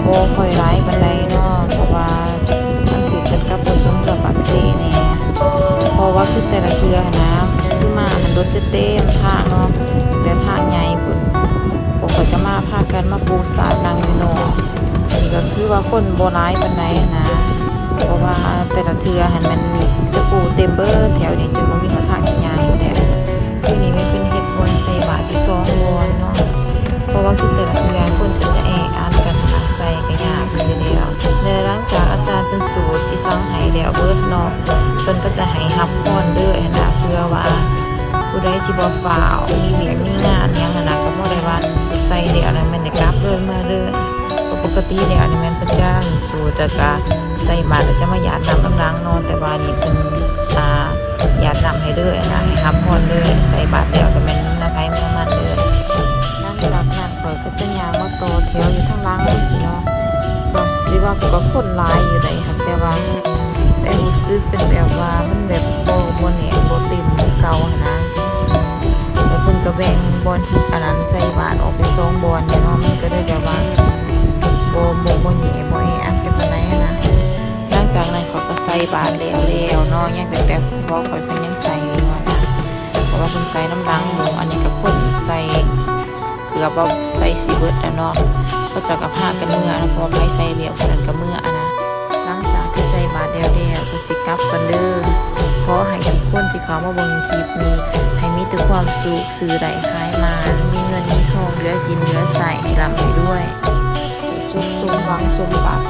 ບໍ່ຄ່ອຍຫຼາຍປານໃດເນາະ ເພາະວ່າມັນຖືກກັນກັບລົດລົງເຮືອປາກເຊແດ່ ເພາະວ່າຄືແຕ່ລະເທື່ອຫັ້ນນະ ຄືມາຫັ້ນລົດຈະເຕັມທາງເນາະ ແຕ່ທາງໃຫຍ່ພຸ້ນ ພວກຂ້ອຍກໍມາພາກັນມາປູສາດນັ່ງຢູ່ນອກ ອັນນີ້ກໍຄືວ່າຄົນບໍ່ຫຼາຍປານໃດຫັ້ນນາ ເພາະວ່າແຕ່ລະເທື່ອຫັ້ນແມ່ນຈະປູເຕັມເບິດແຖວນີ້ ຈົນບໍ່ມີຫົນທາງຊິຍ່າງແລ້ວ. ຢູ່ນີ້ແມ່ນເພິ່ນເຮັດບ່ອນໃສ່ບາດຢູ່ສອງບ່ອນເນາະ ເພາະວ່າຄືແຕ່ລະເທື່ອຄົນກໍຈະແອອັດກັນຫັ້ນນະ ໃສ່ກໍຍາກຢູ່ແລ້ວ ແລະ ຫຼັງຈາກອາຈານເພິ່ນສູດອີ່ສັງໃຫ້ແລ້ວເບິດເນາະ ເພິ່ນກໍຈະໃຫ້ຮັບພອນເລີຍຫັ້ນນະ ເພື່ອວ່າຜູ້ໃດທີ່ບໍ່ຟ້າວ ມີວຽກມີງານຫຍັງຫັ້ນນະ ກໍບໍ່ໄດ້ວ່າໃສ່ແລ້ວແລ້ວແມ່ນໄດ້ກັບເລີຍ ເມືອເລີຍ. ປົກກະຕິແລ້ວນີ້ແມ່ນເພິ່ນຈະສູດ ແລ້ວກະໃສ່ບາດ ແລ້ວຈະມາຢາດນ້ຳນຳຫຼັງເນາະ ແຕ່ວ່ານີ້ເພິ່ນ ອ່າ ຢາດນ້ຳໃຫ້ເລີຍນະ ໃຫ້ຮັບພອນເລີຍ ໃສ່ບາດແລ້ວກໍແມ່ນເມືອໃຜເມືອມັນເລີຍ. ຫຼັງຈາກນັ້ນຂ້ອຍກໍຈະຍ່າງມາຕໍ່ແຖວຢູ່ທາງຫຼັງຊີ້ເນາະ ກໍຊິວ່າກໍຄົນຫຼາຍຢູ່ໃດ໋ ຫາກແຕ່ວ່າ ແຕ່ຮູ້ສຶກເປັນແບບວ່າມັນແບບບໍ່ ບໍ່ແໜ້ນບໍ່ເຕັມຄືເກົ່າຫັ້ນນະ ແລ້ວເພິ່ນກໍແບ່ງບ່ອນທີ່ອັນນັ້ນໃສ່ບາດອອກເປັນສອງບ່ອນເນາະ ມັນກໍເລີຍແບບວ່າບໍ່ ບໍ່ ບໍ່ແໜ້ ບໍ່ແອອັດກັນປານໃດຫັ້ນນະ. ຫຼັງຈາກນັ້ນຂ້ອຍກໍໃສ່ບາດແລ້ວ ແລ້ວເນາະ ຍັງແຕ່ພໍ່ຂ້ອຍເພິ່ນຍັງໃສ່ຢູ່ຫັ້ນນະ ເພາະວ່າເພິ່ນໃສ່ນຳຫຼັງໝູ່ ອັນນີ້ກໍຄົນໃສ່ ເກືອບວ່າໃສ່ຊິເບິດແລ້ວເນາະ ເຂົາເຈົ້າກໍພາກັນເມືອນະ ເພາະວ່າໃຜໃສ່ແລ້ວຜູ້ນັ້ນກໍເມືອນະ. ຫຼັງຈາກທີ່ໃສ່ບາດແລ້ວໆ ກໍຊິກັບກັນເດີ ຂໍໃຫ້ທຸກຄົນທີ່ເຂົ້າມາເບິ່ງຄລິບນີ້ ໃຫ້ມີແຕ່ຄວາມສຸກ ຊື້ໄດ້ຂາຍໝານ ມີເງິນມີທອງ ເຫຼືອກິນເຫຼືອໃຊ້ ໃຫ້ລ່ຳໃຫ້ລວຍ ໃຫ້ສຸກສົມຫວັງສົມປາດຖ